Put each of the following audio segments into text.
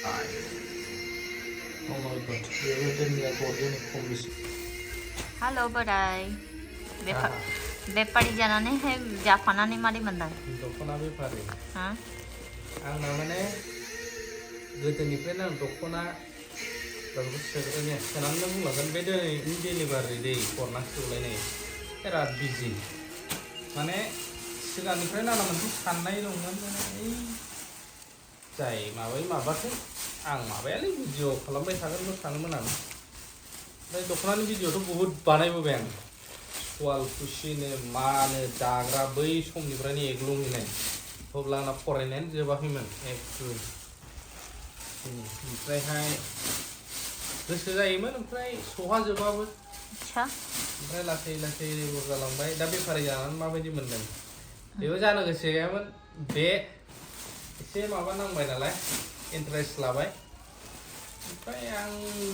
Oh my god, बेबायदिनो गरजों खमबिस Halo बोराय बेपारि जानानैहाय जाफानानै मारै मोनदों दख'ना बेफारि हा आंना माने गोदोनिफ्रायनो आं दख'ना सोनानै बुंलांगोन बे दिनै डेलिभारि दै हरनांसिगौलाय बिराद बिजि माने सिगांनिफ्रायनो आंना मोनसे साननाय दंमोन माने जाय माबाथो आं माबायालै भिडिअ खालामबाय थागोनल' सानोमोन आं ओमफ्राय दख'नानि भिडिअथ' बहुद बानायबोबाय आं वाल खुसिनो मानो दाग्रा बै समनिफ्रायनो एग्लुंहैनाय अब्ला आंना फरायनायानो जोबाखैमोन एकदम ओमफ्रायहाय गोसो जायोमोन ओमफ्राय सहाजोबाबो ओमफ्राय लासै लासै रेगुलार जालांबाय दा बेफारि जानानै माबायदि मोनदों बेबो जानो गोसो गैयामोन बे एसे माबा नांबाय नालाय इन्टारेस्ट लाबाय ओमफ्राय आं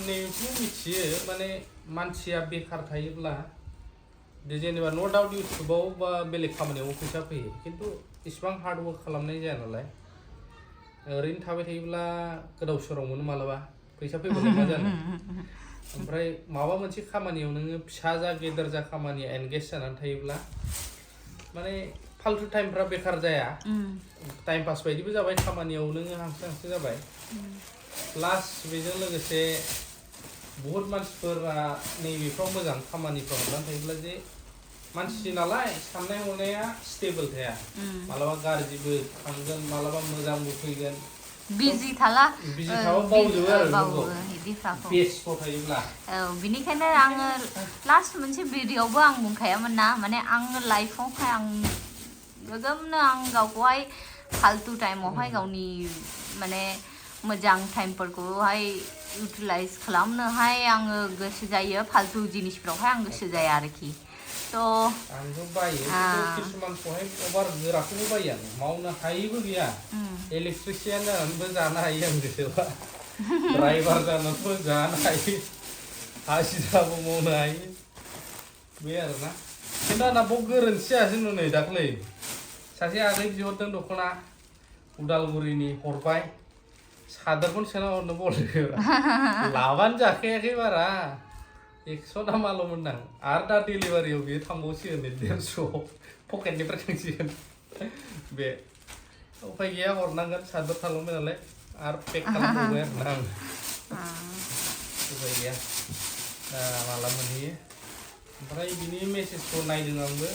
नैबेखौ मिथियो माने मानसिया बेकार थायोब्ला जेनेबा नो डाउट इउटुबाव बा बेलेग खामानियाव फैसा फैयो खिन्थु इसिबां हार्ड वर्क खालामनाय जाया नालाय ओरैनो थाबाय थायोब्ला गोदाव सोराव मोनो मालाबा फैसा फैबालाय मा जानो ओमफ्राय माबा मोनसे खामानियाव नोङो फिसा जा गेदेर जा खामानिया एंगेज जानानै थायोब्ला माने फालतु टाइमफ्रा बेकार जाया टाइम पास बायदिबो जाबाय खामानियाव नोङो हांसो हांसो जाबाय प्लास बेजों लोगोसे बहुत मानसिफोरा नैबेफ्राव मोजां खामानिफ्राव हाबनानै थायोब्ला जे मानसि नालाय साननाय हनाया स्टेबल थाया मालाबा गाज्रिबो थांगोन मालाबा मोजांबो फैगोन बिजि थाला बावजोबो आरो बेस्थ' थायोब्ला बिनिखायनो आङो लास्ट मोनसे भिडिअआवबो आं बुंखायामोन ना माने आङो लाइफआवहाय आं गोगोमनो आं गावखौहाय फालतु टाइमावहाय गावनि माने मोजां टाइमफोरखौहाय इउटिलाइज खालामनोहाय आङो गोसो जायो फालतु जिनिसफ्रावहाय आं गोसो जाया आरोखि आंबो बायो किसुमानखौहाय अभार गोराखौबो बायो आं मावनो हायैबो गैया इलेक्ट्रिसियान जानानैबो जानो हायो आं गोसोबा ड्राइभार जानानैबो जानो हायो हाजिराबो मावनो हायो बे आरोना खिन्थु आंना बहुद गोरोन्थि जायासै नै दाख्लै सासे आगै बिहरदों दख'ना उदालगुरिनि हरबाय सादोरखौनो सोना हरनो बावदों लाबानो जाखायाखै बारा 100 ना माल' मोनदां आरो दा डेलिभारियाव बेयो थांबावसिगोन 150 पकेटनिफ्राय थांसिगोन बे उफाय गैया हरनांगोन सादोर थालांबाय नालाय आरो पेक खालामबावबाय आरोना आं उफाय गैया दा माला मोनहैयो ओमफ्राय बिनि मेसेजखौ नायदों आंबो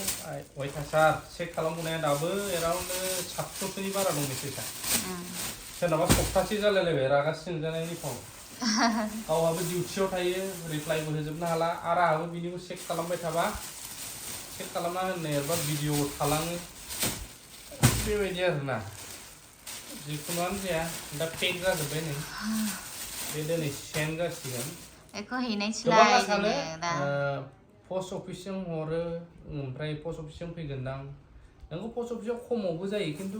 अयथासार चेक खालामनाया दाबो एराउन्ड 700सोनि बारा दं मेसेजआ सोरनाबा सप्तासे जालायलायबाय रागा जोंजानायनि फन गावहाबो डिउटियाव थायो रिप्लाइबो होजोबनो हाला आरो आंहाबो बिनिखौ चेक खालामबाय थाबा चेक खालामना होननायबा भिडिअ थालाङो बेबायदि आरोना जिखुनुआनो जाया दा पेक जाजोब्बाय नै बे दिनै सेन्ड जासिगोन बेखौ हैनायसैलाय सानो पस्ट अफिसजों हरो ओमफ्राय पस्ट अफिसजों फैगोनदां नोंखौ पस्ट अफिसाव खमावबो जायो खिन्थु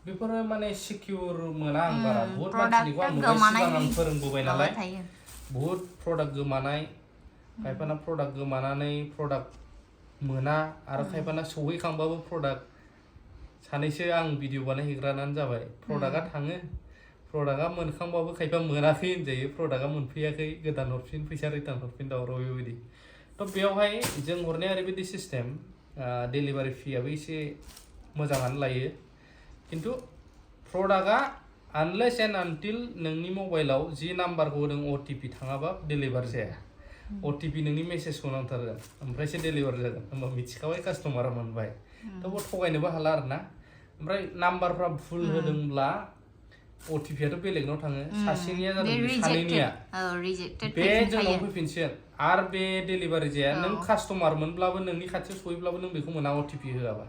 बेफोरो माने सिकिउर मोना आं बारा बहुत मानसिनिखौ आं नुबाय सिगां आं फोरोंबोबाय नालाय बहुत प्रडाक्ट गोमानाय खायफाना प्रडाक्ट गोमानानै प्रडाक्ट मोना आरो खायफाना सौहैखांबाबो प्रडाक्ट सानैसो आं भिडिअ बानायहैग्रानानो जाबाय प्रडाक्टआ थाङो प्रडाक्टआ मोनखांबाबो खायफा मोनाखै होनजायो प्रडाक्टआ मोनफैयाखै गोदान हरफिन फैसा रिटार्न हरफिन दावराव बेबायदि थ' बेयावहाय जों हरनाया ओरैबायदि सिस्टेम डेलिभारि फियाबो एसे मोजाङानो लायो खिन्थु प्रडाक्टआ आनलेस एन्ड आनटिल नोंनि मबाइलाव जि नाम्बारखौ होदों अटिपि थाङाबा डेलिभार जाया अटिपि नोंनि मेसेजखौ नांथारगोन ओमफ्रायसो डेलिभार जागोन होमबा मिथिखाबाय कास्टमारा मोनबाय थेवबो थगायनोबो हाला आरोना ओमफ्राय नाम्बारफ्रा भुल होदोंब्ला अटिपिआथ' बेलेगनाव थाङो सासेनिया जादों सानैनिया बे जोंनाव फैफिनसिगोन आरो बे डेलिभारि जाया नों कास्टमार मोनब्लाबो नोंनि खाथियाव सहैब्लाबो नों बेखौ मोना अटिपि होआबा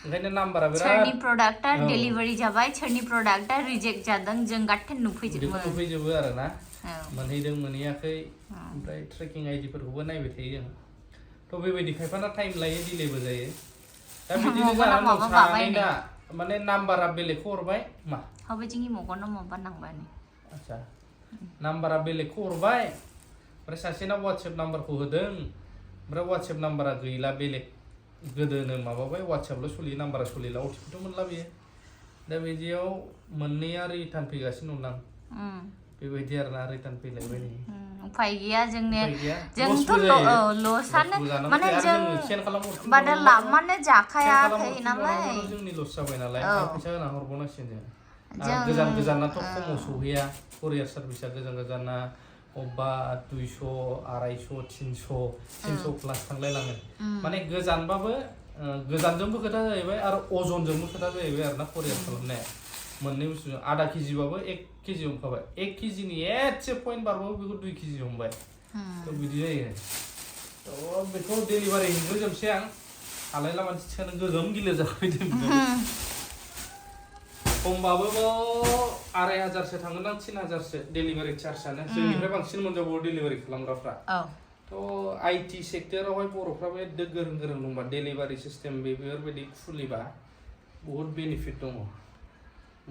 ओंखायनो नाम्बारा बिराद सोरनि प्रडाक्टआ डेलिभारि जाबाय सोरनि प्रडाक्टआ रिजेक्ट जादों जों गाथेन नुफैजोबो आरोना मोनहैदों मोनहैयाखै ओमफ्राय ट्रेकिं आइडिफोरखौबो नायबाय थायो जों थ' बेबायदि खायफाना टाइम लायो डिलेबो जायो दा बिदिनो जानानै दं सानैना माने नाम्बारा बेलेगखौ हरबाय मा हबेजिंनि मगन माबा नांबाय आच्छा नाम्बारा बेलेगखौ हरबाय ओमफ्राय सासेना वाट्सएप नाम्बारखौ होदों ओमफ्राय वाट्सएप नाम्बारा गैला बेलेग गोदोनो माबाबाय वाट्सएपल' सोलियो नाम्बारा सोलिला अटिपिथ' मोनला बेयो दा बिदियाव मोननैया रिटार्न फैगासिनो दं बेबायदि आरोना रिटार्न फैलायबाय नै उफाय गैया जोंथ' लसानो माने जों बादा लाबोनानै जाखायाखै नालाय जोंनि लस जाबाय नालाय फैसा होना हरबावनांसिगोन जों गोजानाथ' खमाव सहैया कुरियार सार्भिसा गोजाना अबा 200 250 300 प्लास थांलायलाङो माने गोजानबाबो गोजानजोंबो खोथा जाहैबाय आरो अजनजोंबो खोथा जाहैबाय आरोना कुरियार खालामनाया मोननै बुस्थु आधा केजिबाबो 1 केजि हमखाबाय 1 केजिनि एसे पइन्ट बारबाबो बेखौ 2 केजि हमबाय थ' बिदि जायो थ' बेखौ डेलिभारि होग्रोजोबसै आं हालायला मानसि थिखानो गोगोम गिलिर जाफैदों खमबाबो 2500 थांगोन आं 3000सो डेलिभारि चार्जआनो जोंनिफ्राय बांसिन मोनजाबावो डेलिभारि खालामग्राफ्रा थ' आईटी सेक्टरावहाय बर'फ्राबो एकदम गोरों दंबा डेलिभारि सिस्टेम बेफोरबायदि खुलिबा बहुत बेनिफिट दङ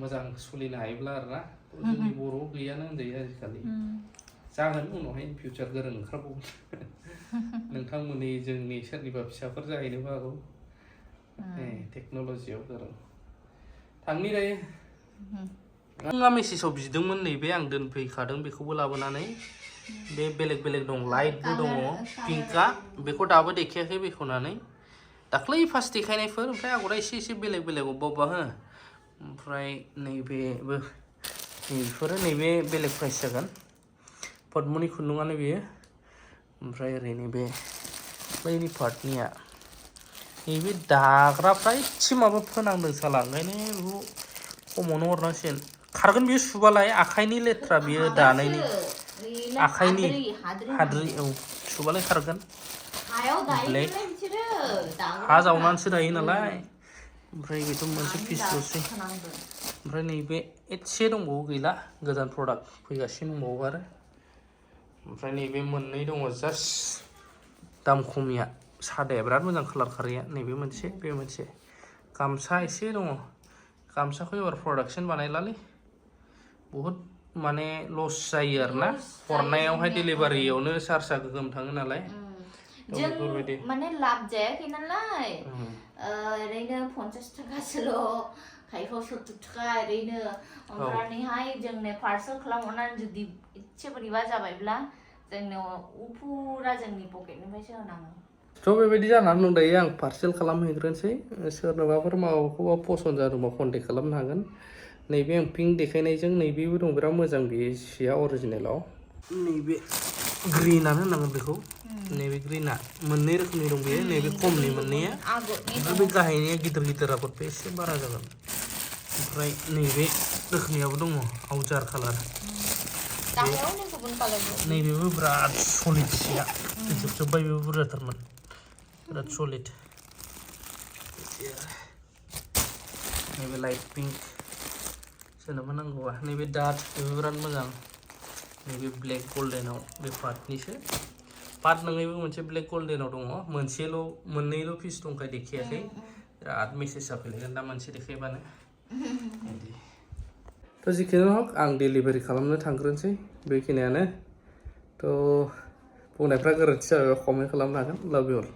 मोजां सोलिनो हायोब्ला आरोना जोंनि बर'आव गैयानो होनजायो आजिखालि जागोन उनावहाय फिउचार गोरों ओंखारबावगोन नोंथांमोननि जोंनि सोरनिबा फिसाफोर जाहैनोबो हागौ टेक्न'लजियाव गोरों थांनि दायो आंहा मेसेजाव बिदोंमोन नैबे आं दोनफैखादों बेखौबो लाबोनानै बे बेलेग दं लाइटबो दङ पिंकआ बेखौ दाबो देखायाखै बेखौनानै दाख्लै फार्स्ट देखायनायफोर ओमफ्राय आगरा एसे बेलेग अबेबा हो ओमफ्राय नैबेबो बेफोरो नैबे बेलेग प्राइस जागोन पद्मनि खुन्दुङानो बेयो ओमफ्राय ओरै नैबे बैनि पार्टनिया नैबे दाग्राफ्रा एसे माबा फोनांदों साला ओंखायनो बेखौ खमावनो हरनांसिगोन खारगोन बेयो सुबालाय आखाइनि लेथ्रा बेयो दानायनि आखाइनि हाद्रि सुबालाय खारगोन ब्लेक हा जावनानैसो दायो नालाय ओमफ्राय बेथ' मोनसे पिसल'सै ओमफ्राय नैबे एसे दंबावो गैला गोदान प्रडाक्ट फैगासिनो दंबावो आरो ओमफ्राय नैबे मोननै दङ जास्ट दाम खमिया सादाया बिराद मोजां कालार खारैया नैबे मोनसे बे मोनसे गामसा एसे दङ गामसाखौ एबार प्रडाक्सन बानायलालै बहुद माने लस जायो आरोना हरनायावहाय डेलिभारियावनो चार्जआ गोगोम थाङो नालाय जों माने लाब जायाखै नालाय ओरैनो 50 थाखासोल' खायफा 70 थाखा ओरैनो ओमफ्रायहाय जोंनो पार्सेल खालामहरनानै जुदि एसे बोरैबा जाबायब्ला जोंनो फुरा जोंनि पकेटनिफ्रायसो होनाङो थ' बेबायदि जानानै दं दायो आं पार्सेल खालामहैग्रोनोसै सोरनोबाफोर माबाखौबा पसन्द जादोंबा कन्टेक्ट खालामनो हागोन नैबे आं पिंक देखायनायजों नैबेबो दं बिराद मोजां बेयो सिया अरिजिनेलाव नैबे ग्रिनानो होनांगोन बेखौ नैबे ग्रिना मोननै रोखोमनि दं बेयो नैबे खमनि मोननैया ओमफ्राय बे गाहायनिया गिदिर आगर बे एसे बारा जागोन ओमफ्राय नैबे रोखोमनियाबो दङ आवजार कालार नैबेबो बिराद सलिड सिया जोबजोब्बाय बेबो बुरजाथारमोन बिराद सलिड नैबे लाइट पिंक सोरनोबा नांगौबा नैबे डार्क बेबो बिराद मोजां नैबे ब्लेक गल्डेनाव बे पार्टनिसो पार्ट नङैबो मोनसे ब्लेक गल्डेनाव दङ मोननैल' पिस दंखाय देखायाखै बिराद मेसेज जाफैलायगोन दा मोनसे देखायबानो थ' जिखुनु हक आं डेलिभारि खालामनो थांग्रोनोसै बेखिनियानो थ' बुंनायफ्रा गोरोन्थि जाबाय कमेन्ट खालामनो हागोन लाभ इउ अल